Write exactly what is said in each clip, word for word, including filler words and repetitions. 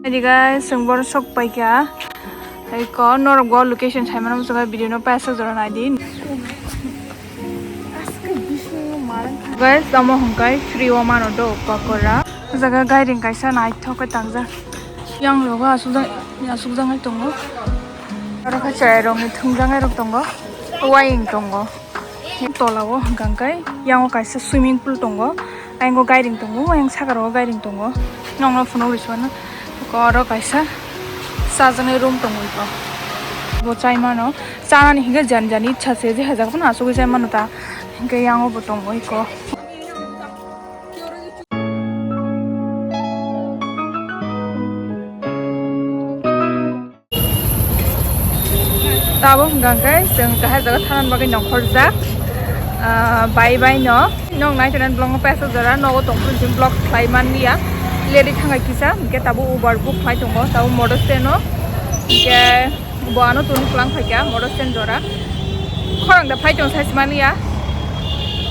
Ready guys, chwng boro sok paikha. Eko norok bo location saimano muchungo video no paisa jora naidi. Guys, tamo hwnkhai free o mano do pakora. O jaga gairing kaisa naithok khe tangjak. Yang rogo asukjak, asukjak nai tongo. Aro khe chwrai rokni thwngjak nai rok tongo. Waying tongo. Tola o hwnkhai yango kaisa swimming pool tongo. Ayang o gairing tongo, ayang saka rogo gairing tongo. Nokno phunuk risuano. Eko aro kaisa chajaknai room tongo eko. Bo chai mano. Chanani hinkhe jani jani ichha se je hai jaga phano achugwi chai mano ta. Hinkhe yango bo tongo eko. Tabuk hwnkha khe chwng kahar jaga thanani bagwi nongkhorjak, ah, bai bai no. Nong nai tonani vlog no paisa jora nogo tongphuru chwng vlog khlai manliya. Lady thangai kisa, hinkhe tabuk Uber book khlai tongo, tabuk motor stand o. Hinkhe bo ano toni kwlang phaikha, motor stand jora. Khorang da phai tong sai manliya.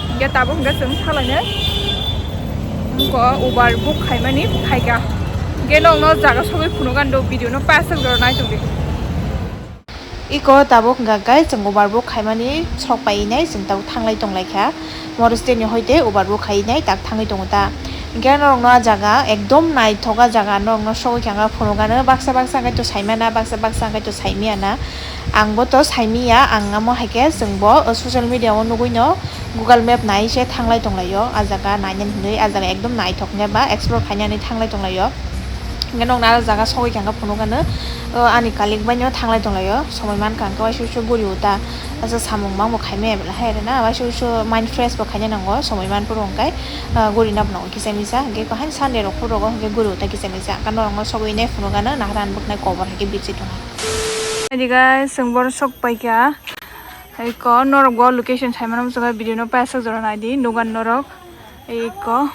Hinkhe tabuk hinkhe chwng salainai. Ko Uber book khaimani phaikha. Hinkhe nokno jaga sogwi phunukgani do video no paisa jora nai tongdi. Iko tabuk hwnkha khe chwng Uber book khaimani sok painai chwng tabuk thanglai tonglaikha. Motor stand ni hoite Uber book khainai tak thangwi tongo ta. Hinkhe norokno ah jaga ekdom naithok ah jaga norokno sogwi kha phunukgano baksa baksa khe to saimana baksa baksa khe to saimiyana. Ang bo to saimiya ang amo hai khe chwng bo social media o nugwi no Google Map nai se thanglai tonglaio ah jaga nainani hinwi ah jaga ekdom naithok hwnkhe ba explore khainani thanglai tonglaio. Hwnkhe nokna ah jaga sogwi kha phunukgano, o ani colleague bai no thanglai tonglaio, somoi mankha hwnkhe waisa waisa guri uta, asa samung bangbo khaimaya belai hai rwna, waisa waisa mind fresh bo khaina nango, somoi manphuru hwnkhe, ah, gurina bo nango kisa misa, hwnkhe haino Sunday rok phuru rogo hwnkhe guri uta kisa misa, hwnkhe norokno sogwi nai phunukgano nahar ani bwkhnai kobor hai khe bichi tongo. Ready guys, chwng boro sok paikha, eko norok bo location saimano muchungo video no paisa jora naidi, nugan norok, eko.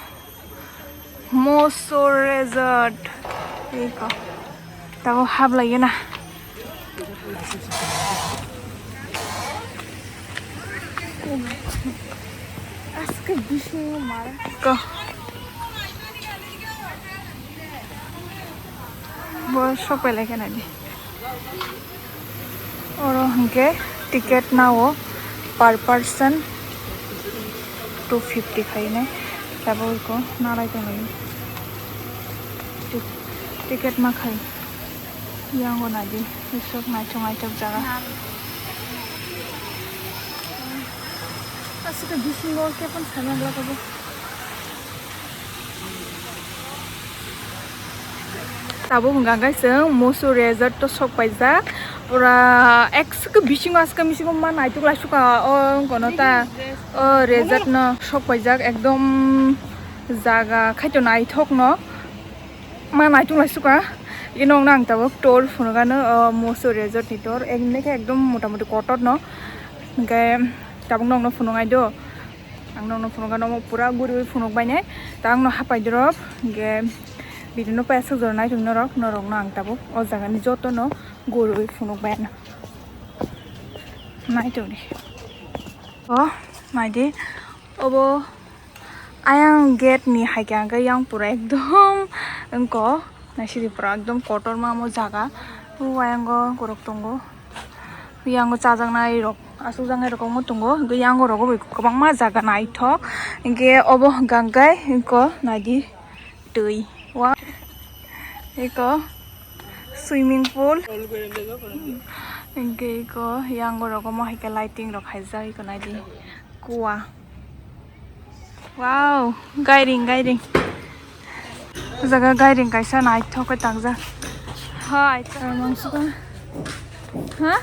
Moso Resort. Eko. Tabo hablai na. Aske bisingo mara. Ko. Bo sok pai lai khe nai di. Oro hwnkhe ticket nao per person two fifty khainai. Tabuk eko nalai tonglaio. Ti-, ticket ma khai. Yango nai di, bisok naithok naithok jaga. Aswk bisingo khe phano saimang glak abo. Tabuk hwnkha khe chwng Moso Resort o sok paijak. Pura ekswk bisingo askam bisingo ma naitok lai sukha o wngkha no ta. O resort no sok paijak ekdom jaga khaito naithok no. Ma naitok lai sukha. Ino wngna ang tabuk tour phunukgano o Moso Resort ni tour. Ekdom mota moti kotor no. Hwnkhe tabuk nokno phunuk ai do. Ang nokno phunukgano omo pura guriwi phunuk bainai. Ta ang no hapai dirok, hwnkhe video no paisa jora naitok norok, norokno ang tabuk o jagani jotono guriwi phunuk bai ano. Naitok di. O, naidi. Obo ayang gate ni hai khe ang khe yang pura ekdom wngko. Naisidi pura ekdom kotorma omo jaga. O ayango borok tongo. Yango chajaknai rok, asukjaknai rok omo tongo. Hwnkhe yango rogo bai kwbangma jaga naithok. Hwnkhe obo hwnkha hwnkhe eko naidi twi. Wa-, eko swimming pool. Hwnkhe eko yango rogo omo hai khe lighting rok khaijak eko naidi. Kua. Wow, gairing, gairing. O jaga gairing kaisa naithok khe tangjak. Hai, mangsuka. Ha?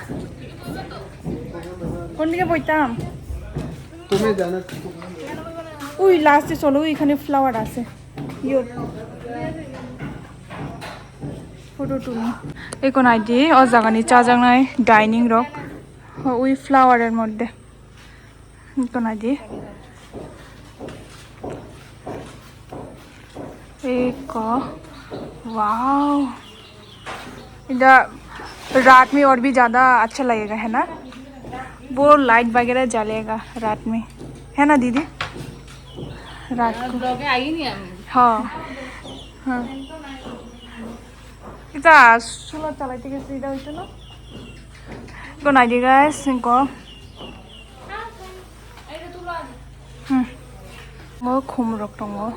কোন দিকে বইতাম? তুমি জানো। ওই লাস্টে চলো, ওইখানে ফ্লাওয়ার আছে। ইয়ো। ফটো তুলি। Eko naidi, o jagani chajaknai dining rok. Ui flower er moddhe. Eko naidi. Eko. Wow. इधर रात में और भी ज्यादा अच्छा लगेगा, है ना? वो लाइट वगैरह जलेगा रात में, है ना दीदी? रात को। ब्लॉगे आई नहीं हम। हाँ। हाँ। Ja, sulo chalai tike sida hoito no. Ko nai di guys, ko. Hmm. Mo khum rok tongo.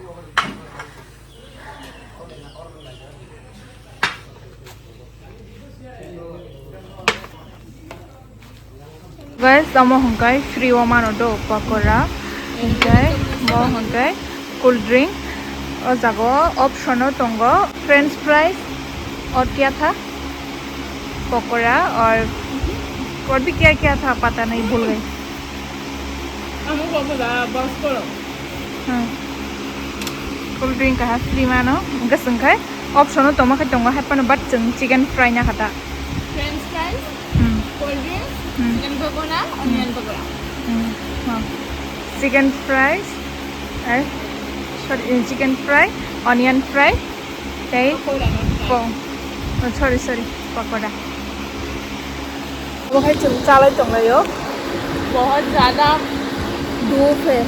Guys, omo hwnkhe free o mano do pakora, hwnkhe bo hwnkhe cool drink. O jaga o option o tongo french fries, aur kya tha, pakora, aur, aur bhi kya kya tha, pata nahi, bhul gayi. Amo pakora, box koro. Hmm. Cool drink kaha free mano, hwnkhe chwng khai option o tongma khai tongo, hai phano, but chwng chicken fry na kha ta. French fries, Hmm. cold drinks, Hmm. chicken pakora, onion pakora. Hmm. Oh. Chicken fries, eh, sorry, eh, chicken fry, onion fry, tei Pakora, not fry. po-, oh, sorry, sorry, pakora. Obo hai chwng chalai tonglaio. बहुत ज्यादा धूप है।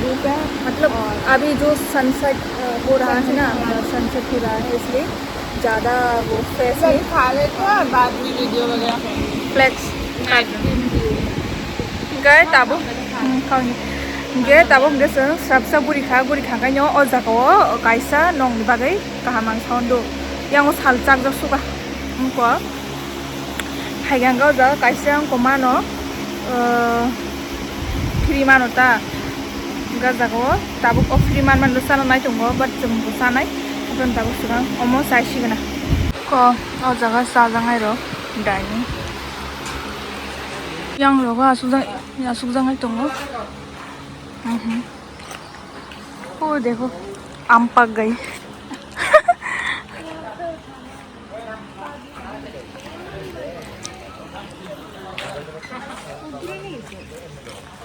धूप है, मतलब, और अभी जो सनसेट, अ, हो रहा है ना, सनसेट हो रहा है। अ, सनसेट हो रहा है, इसलिए ज्यादा वो फ्रेश सब है। खा लेते हैं, बाद में वीडियो वगैरह करेंगे। फ्लेक्स। नाइट क्रीम भी। Hingke tabuk, hmm, kauni. Hingke tabuk hingke chwng srapsa guri kha, guri kha khaino o jaga o kaisa nongni bagwi kaham ang sound o. Yang o sal chakjak suka. Wngkha. Hai hingke o jaga kaisa wngkha mano, ah, free mano ta. Hingke o jaga o tabuk o free man man rw chana nai tongo, but chwng bo chanai. Aboni tabuk swkang omo chai sigwna. Ko o jaga chajaknai rok dining. Yang rogo asukjak, asukjaknai tongo. Mhm. Oh, dekho, ampag gai.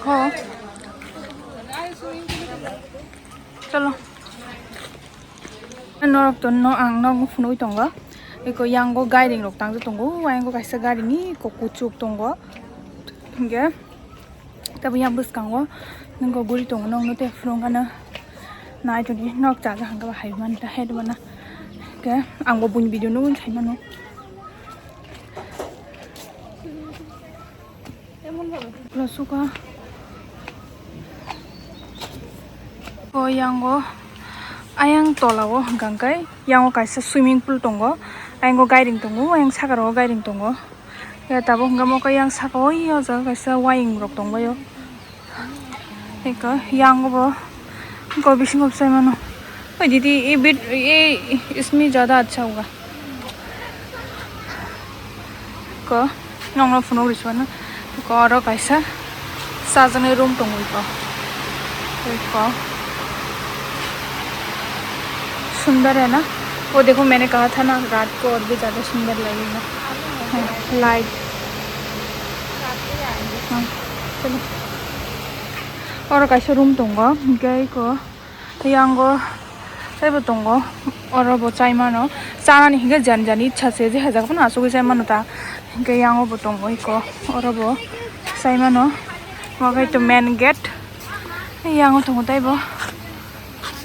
Ho. Chalo. Norok to no, ang norok phunugwi tongo. Eko yango gairing rok tangjak tongo. Yango kaisa gairing ni eko kuchuk tongo. Hingke tabo yang bwskango nokgo guri tongo, nokno tei phunuk gana nai tongdi, nok chajakha hingke bo hai manta hai rwmana. Hingke ang bo buini video nugwi sai mano. Pulo suka. O yango ayang tola o hwnkha khe yango kaisa swimming pool tongo, ayang o gairing tongo, ayang saka rogo gairing tongo. Ya tabuk hwnkha mo khe yang saka o, o jaga kaisa waying rok tongbaio. Eko yang bo eko bisingo bwsai mano. Oi didi, ye bit, ye isme jyada accha hoga. Ko nokno phunuk rw sibana. Ko oro kaisa chajaknai room tongo eko. Eko sundor hai na. वो देखो, मैंने कहा था ना, रात को और भी ज़्यादा सुंदर लगेगा। हाँ, लाइट। हाँ, चलो। Oro kaisa room tongo, hingke eko Tei yango teibo tongo, oro bo chai mano. Chanani hingke jani jani ichha se je hajak phano achugwi chai mano ta. Hingke yango bo tongo eko, oro bo chai mano. Omo khe to main gate. Yango tongo teibo.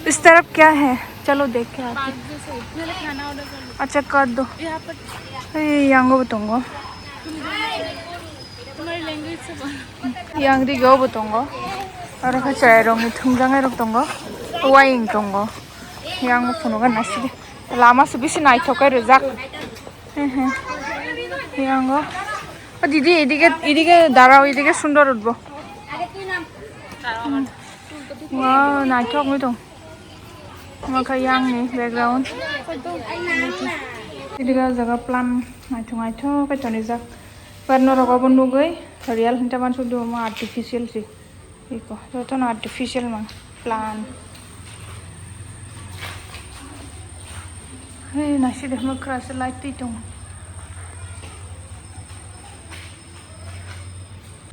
इस तरफ क्या है? चलो देख के आते हैं। अच्छा, कर दो। Ei, yango bo tongo. Yang ri go bo tongo. Oro khe chwrai rok ni thwngjak nai rok tongo. Waying tongo. Yang phunuk gana sidi. Lama se bisi naithok khe rijak. He he. Yang o. O didi, এদিকে, এদিকে দাঁড়াও, এদিকে সুন্দর উঠবো। Wow, naithok wngwi tong. Omo khe yang ni background. Tini o jaga plan naithok naithok khe tonijak. But norok obo nugwi real hinta uansuk di, omo artificial se. Eko jotono artificial mang plan. Hey, naisidi mwkhra se light twi tongo.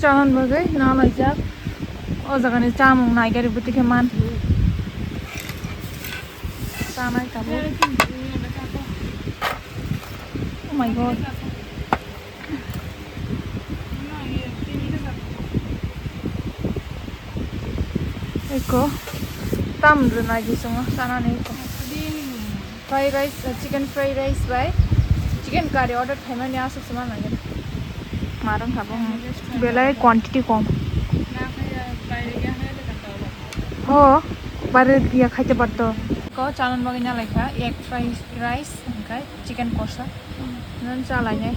Chahan bagwi na laijak. O jagani chamung naigari bwtwi khe man. Chanai tabuk. Oh my God. Eko tam rwnai di chwngno chanani eko. Fried rice, uh, chicken fried rice bai Chicken curry order khaimani aswk se manlaiya. Marwng kha bo. Belai quantity kom. Ho, bare ya khaite patto. Ko chalon bagwi na laikha egg fried rice hwnkhe chicken kosa. Nang chalainai.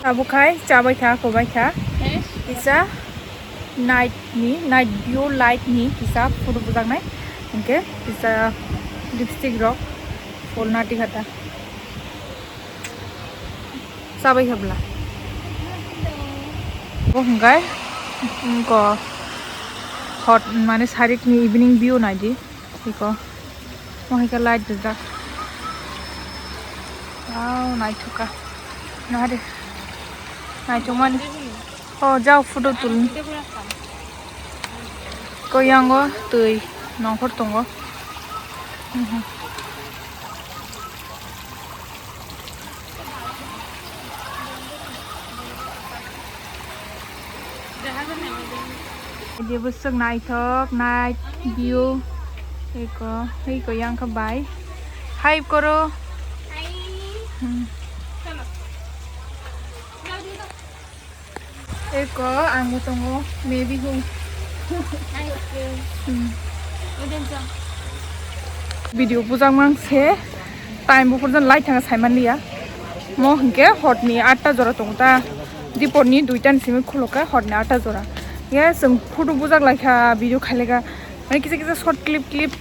Abo khai chabai kha, kobai kha. Kisa night ni, night view light ni kisa photo bujaknai. Hwnkhe kisa lipstick rok pholna tikha ta. Chabai kha bwla. Bo hwnkhe, wngko hot, mane, sarik ni evening view naidi. Iko. Mo hai khe light rijak. Wow, naithok kha. Nahari. Naithok mani. Oh, jao photo tulni. Ko yango twi nongkhor tongo. Mhm. Ede bwswk naithok, night view. Eko, eko yang kha bai. Hi koro. Hmm. Eko, ang bo tongo, maybe hu. Hmm. Video bujak mang se, time buphur jan light thanga saiman liya. Mo hwnkhe horni atta jora tongo ta, diporni duita ni simi khuloka horni atta jora. Ye, chwng photo bujak laikha, video khailaika, mane kisa kisa short clip clip,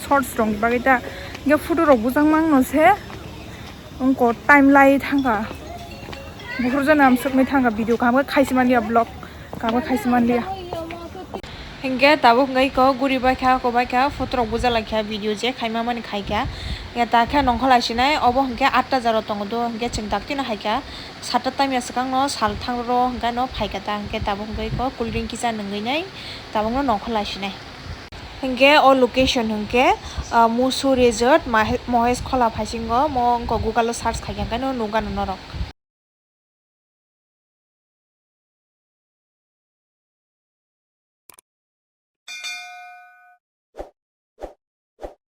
shorts rokni bagwi ta. Ye, photo rok bujak mangno se. Wngko time lai thangkha. Bukhurjani amsukmwi thangkha video kaham khe khaisi manliya vlog kaham khe khaisi manliya. Hinkhe tabuk wngkha iko guri baikha kobaikha photo rok buja laikha video je khaima mani khaikha. Ya takhe nongkhor laisinai obo hinkhe atta jaro tongo do hinkhe chwng daktino haikha satta tamya swkangno sal thangrwro hinkhe no phaikha ta hinkhe tabuk wngkha iko cool drink kisa nwngwi nai tabukno nongkhor laisinai. Hinkhe o location hinkhe, ah, Musu Resort Mahe-, Mohesh Khola phaisingo, mo wngkha Google o search khaikha hinkhe no nukgano norok.